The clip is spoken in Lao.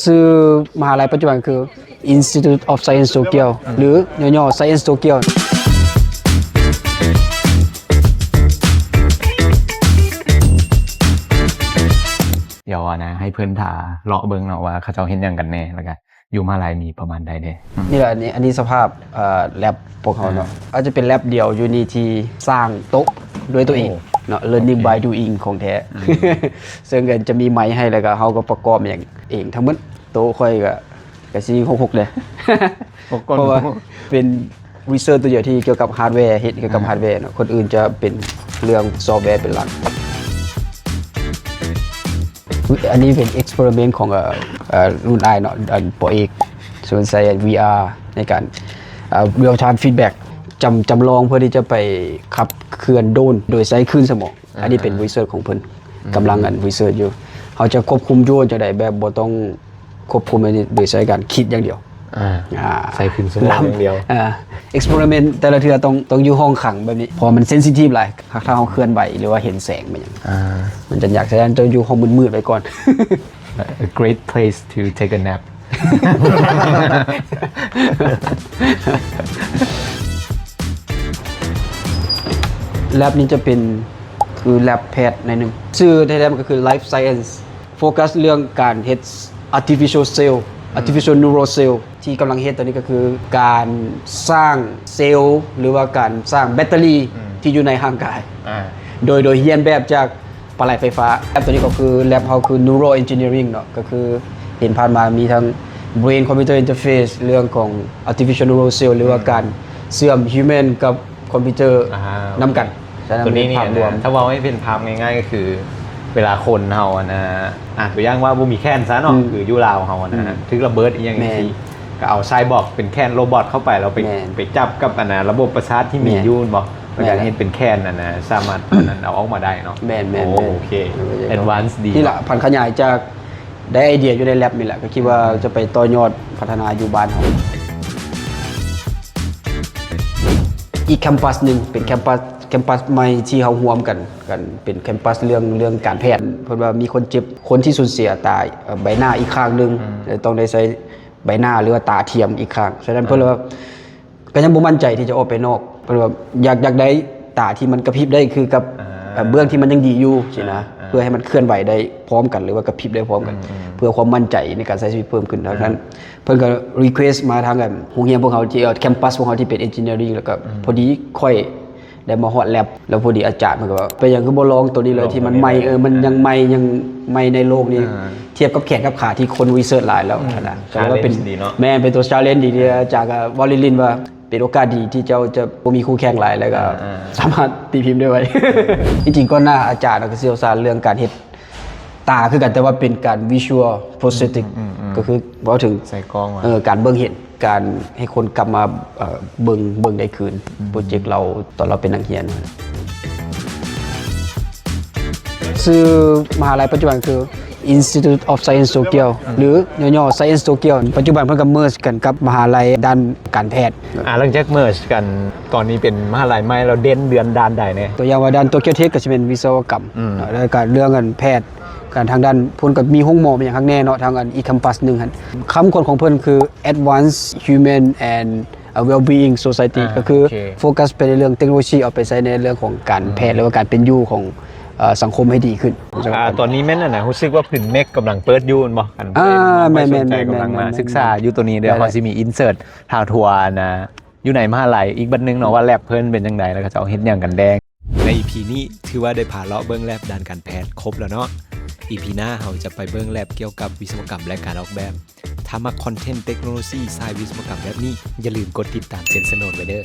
ຊື່ມະຫາໄລປັດຈຸບັນຄື Institute of Science Tokyo ຫຼືຫຍໍ້ໆ Science Tokyo. ດຽວນະ ໃຫ້ເພິ່ນພາເລາະເບິ່ງເນາະວ່າເຂົາເຈົ້າເຮັດຫຍັງກັນແດ່ ແລ້ວກະຢູ່ມະຫາໄລມີປະມານໃດແດ່. ອືມ ນີ້ລະ ອັນນີ້ ອັນນີ້ສະພາບ ເອ່ອ ແລັບພວກເຮົາເນາະ ອາ ອາດຈະເປັນແລັບດຽວຢູ່ນີ້ທີ່ສ້າງໂຕະດ້ວຍຕົວເອງ ໂອ້ ເນາະ learning ໂອເຄ by doing ຂອງແທ້ ອືມ ເຊິ່ງກໍຈະມີໄມໃຫ້ ແລ້ວກໍເຮົາກໍປະກອບຫຍັງເອງທັງໝົດ. ໂຕະຂ້ອຍກໍ ກໍຊິຫົກຫົກເດ້ ເພາະວ່າເປັນ research ຕົວດຽວທີ່ກ່ຽວກັບ hardware ເຮັດກ່ຽວກັບ ອືມ hardware ເນາະ ຄົນອື່ນຈະເປັນເລື່ອງ software ເປັນຫຼັກ. ອັນນີ້ເປັນ experiment ຂອງ ເອ່ອ ເອ່ອ ລຸ້ນອ້າຍເນາະ ອັນ ປ.ເອກ ສວນໄຊ VR ໃນການ ເອ່ອ real time feedback ຈຳ ຈຳລອງເພື່ອທີ່ຈະໄປຂັບເຄື່ອນໂດຣນໂດຍໃຊ້ຄື້ນສະໝອງ. ອາ ອັນນີ້ເປັນ research ຂອງເພິ່ນ ອືມ ກຳລັງ ອັນ research ຢູ່ ເຮົາຈະຄວບຄຸມໂດຣນຈັ່ງໃດ ແບບບໍ່ຕ້ອງຄວບຄຸມອັນນີ້ ໂດຍໃຊ້ການຄິດຢ່າງດຽວ. ອາ ອາ ໃຊ້ຄຶນສະໝອງຢ່າງດຽວ. ອາ experiment ແຕ່ລະເທື່ອຕ້ອງ ຕ້ອງຢູ່ຫ້ອງຂັງແບບນີ້ ເພາະວ່າມັນ sensitive ຫຼາຍ ຖ້າເຮົາເຄື່ອນໄຫວ ຫຼືວ່າເຫັນແສງແມ່ນຫຍັງ ອາ ມັນຈະຍາກ. ສະນັ້ນຕ້ອງຢູ່ຫ້ອງມືດໆໄວ້ກ່ອນ. A great place to take a nap. lab ນີ້ຈະເປັນ ຄື lab ແພດໜ້ອຍໜຶ່ງ ຊື່ແທ້ໆມັນກໍຄື life science ໂຟກັສເລື່ອງການເຮັດ artificial cell ອືມ artificial neural cell ທີ່ກຳລັງເຮັດຕອນນີ້ກໍຄືການສ້າງເຊວ ຫຼືວ່າການສ້າງແບັດເຕີຣີ ອືມ ທີ່ຢູ່ໃນຮ່າງກາຍ ອາ ໂດຍ ໂດຍຮຽນແບບຈາກປາໄຫຼໄຟຟ້າ. lab ໂຕນີ້ກໍຄື lab ເຮົາຄື neural engineering ເນາະ ກໍຄືເຫັນຜ່ານມາມີທັງ brain computer interface ເລື່ອງຂອງ artificial neural cell ຫຼືວ່າ ອືມ ການເຊື່ອມ human ກັບ ຄອມພິວເຕີ ອ່າ ນຳກັນ. ໂອເຄ ສະນັ້ນ ໂຕນີ້ນີ້ ພາບລວມ ຖ້າເວົ້າໃຫ້ເຫັນພາບງ່າຍໆ ກໍຄືເວລາຄົນເຮົາ ອັນນ່າ ອາ ຕົວຢ່າງວ່າບໍ່ມີແຂນຊະເນາະ ອືມ ຄືຢູ່ລາວເຮົາ ອັນນ່າ ອືມ ຖືກລະເບີດອີ່ຫຍັງ ແມ່ນ ຈັ່ງຊີ້ ກໍເອົາ cyborg ເປັນແຂນໂຣບອດເຂົ້າໄປ ແລ້ວໄປ ແມ່ນ ໄປຈັບກັບ ອັນນ່າ ລະບົບປະສາດທີ່ມີ ແມ່ນ ຢູ່ແມ່ນບໍ່ ແລ້ວກໍ ແມ່ນ ເຮັດເປັນແຂນ ອັນນ່າ ສາມາດ ອັນນັ້ນ ເອົາອອກມາໄດ້ເນາະ. ແມ່ນໆໆ ໂອເຄ ແອດວານສ໌ດີ ນີ້ລະ ຜັນຂະຫຍາຍຈາກ ໄດ້ໄອເດຍຢູ່ໃນແລັບນີ້ແຫຼະ ກໍຄິດວ່າຈະໄປຕໍ່ຍອດພັດທະນາຢູ່ບ້ານເຮົາ. ອີກແຄມປັສໜຶ່ງ ເປັນແຄມປັສ ແຄມປັສໃໝ່ທີ່ເຮົາຮ່ວມກັນ ກັນເປັນແຄມປັສເລື່ອງ ເລື່ອງການແພດ ເພິ່ນວ່າມີຄົນເຈັບ ຄົນທີ່ສູນເສຍຕາ ເອີ ໃບໜ້າອີກຂ້າງໜຶ່ງ ອືມ ແລະ ຕ້ອງໄດ້ໃຊ້ໃບໜ້າ ຫຼືວ່າຕາທຽມອີກຂ້າງ. ສະນັ້ນເພິ່ນ ອ່າ ວ່າ ກໍຍັງບໍ່ໝັ້ນໃຈທີ່ຈະອອກໄປນອກ ເພິ່ນວ່າຢາກ ຢາກໄດ້ຕາທີ່ມັນກະພິບໄດ້ຄືກັບ ອ່າ ເອີ ເບື້ອງທີ່ມັນຍັງດີຢູ່ຊີ້ນະ ອ່າ ອ່າ ເພື່ອໃຫ້ມັນເຄື່ອນໄຫວໄດ້ພ້ອມກັນ ຫຼືວ່າກະພິບໄດ້ພ້ອມກັນ ອືມ ເພື່ອຄວາມໝັ້ນໃຈໃນການໃຊ້ຊີວິດເພີ່ມຂຶ້ນ. ອ່າ ດັ່ງນັ້ນເພິ່ນກໍ request ມາທາງ ອັນ ໂຮງຮຽນພວກເຮົາທີ່ ເອີ ແຄມປັສພວກເຮົາທີ່ເປັນ engineering ແລ້ວກໍ ອືມ ພໍດີຂ້ອຍ ໄດ້ມາຮອດແລັບ ແລ້ວພໍດີອາຈານເພິ່ນກໍວ່າ ເປັນຫຍັງຄືບໍ່ລອງໂຕນີ້ເລີຍ ທີ່ມັນໃໝ່ ເອີ ມັນຍັງໃໝ່ ຍັງໃໝ່ໃນໂລກນີ້ ອ່າ ທຽບກັບແຂນກັບຂາທີ່ຄົນ research ຫຼາຍແລ້ວ ອືມ ຫັ້ນນະ challenge ດີເນາະ ແມ່ນ ເປັນຕົວ challenge ດີ ທີ່ອາຈານກໍເວົ້າຫຼິ້ນໆວ່າ ເປັນໂອກາດດີທີ່ເຈົ້າຈະບໍ່ມີຄູ່ແຂ່ງຫຼາຍ ແລ້ວກໍ ອ່າໆ ສາມາດຕີພິມໄດ້ໄວ. ທີ່ຈິງກ່ອນໜ້າອາຈານກໍຊ່ຽວຊານເລື່ອງການເຮັດ ຕາຄືກັນ ແຕ່ວ່າເປັນການ visual prosthetic ອືມໆໆ ກໍຄືເວົ້າເຖິງ ໃສ່ກ້ອງວ່າ ເອີ ການເບິ່ງເຫັນ ການໃຫ້ຄົນກັບມາ ເອີ ເບິ່ງ ເບິ່ງໄດ້ຄືນ ອືມ ໂປຣເຈັກລາວຕອນລາວເປັນນັກຮຽນ. ຊື່ມະຫາໄລປັດຈຸບັນຄື Institute of Science Tokyo ຫຼືຫຍໍ້ໆ Science Tokyo ປັດຈຸບັນເພິ່ນກໍ merge ກັນກັບມະຫາໄລດ້ານການແພດ. ອ່າ ຫຼັງຈາກ merge ກັນ ຕອນນີ້ເປັນມະຫາໄລໃໝ່ແລ້ວ ເດັ່ນເດືອນດ້ານໃດແດ່? ຕົວຢ່າງວ່າດ້ານ Tokyo Tech ກໍຊິເປັນວິສະວະກຳ ອືມ ແລ້ວກໍເລື່ອງການແພດ ການທາງດ້ານພຸ້ນກໍມີໂຮງໝໍມີຫຍັງຄັກແນ່ເນາະ ທາງອັນອີກແຄມປັສໜຶ່ງຫັ້ນ. ຄຳຂວັນຂອງເພິ່ນຄື Advance Human and Wellbeing Society ອ່າ ກໍຄື ໂອເຄ ໂຟກັສໄປໃນເລື່ອງເຕັກໂນໂລຊີ ເອົາໄປໃຊ້ໃນເລື່ອງຂອງການແພດ ອືມ ຫຼືວ່າການເປັນຢູ່ຂອງ ເອີ ສັງຄົມໃຫ້ດີຂຶ້ນ. ອ່າ ຕອນນີ້ແມ່ນ ອັນນ່າ ຮູ້ສຶກວ່າ Prinmec ກຳລັງເປີດຢູ່ແມ່ນບໍ່? ອັນ ອ່າ ແມ່ນໆໆໆ ໃຜສົນໃຈກຳລັງມາສຶກສາຢູ່ໂຕນີ້ເດີ ໄດ້ໆ ເຮົາຊິມີ insert ພາທົວ ອັນນ່າ ຢູ່ໃນມະຫາໄລອີກບັດໜຶ່ງເນາະ ວ່າແລັບເພິ່ນເປັນຈັ່ງໃດ ແລ້ວເຂົາເຈົ້າເຮັດຫຍັງກັນແດ່. ໃນອີພີນີ້ ຖືວ່າໄດ້ພາເລາະເບິ່ງແລັບດ້ານການແພດຄົບແລ້ວເນາະ. ອີພີໜ້າເຮົາຈະໄປເບິ່ງແລັບກ່ຽວກັບວິສະວະກຳ ແລະ ການອອກແບບ. ຖ້າມັກຄອນເທັນເຕັກໂນໂລຊີສາຍວິສະວະກຳແບບນີ້ ຢ່າລືມກົດຕິດຕາມເຊັນສະໂນດໄວ້ເດີ.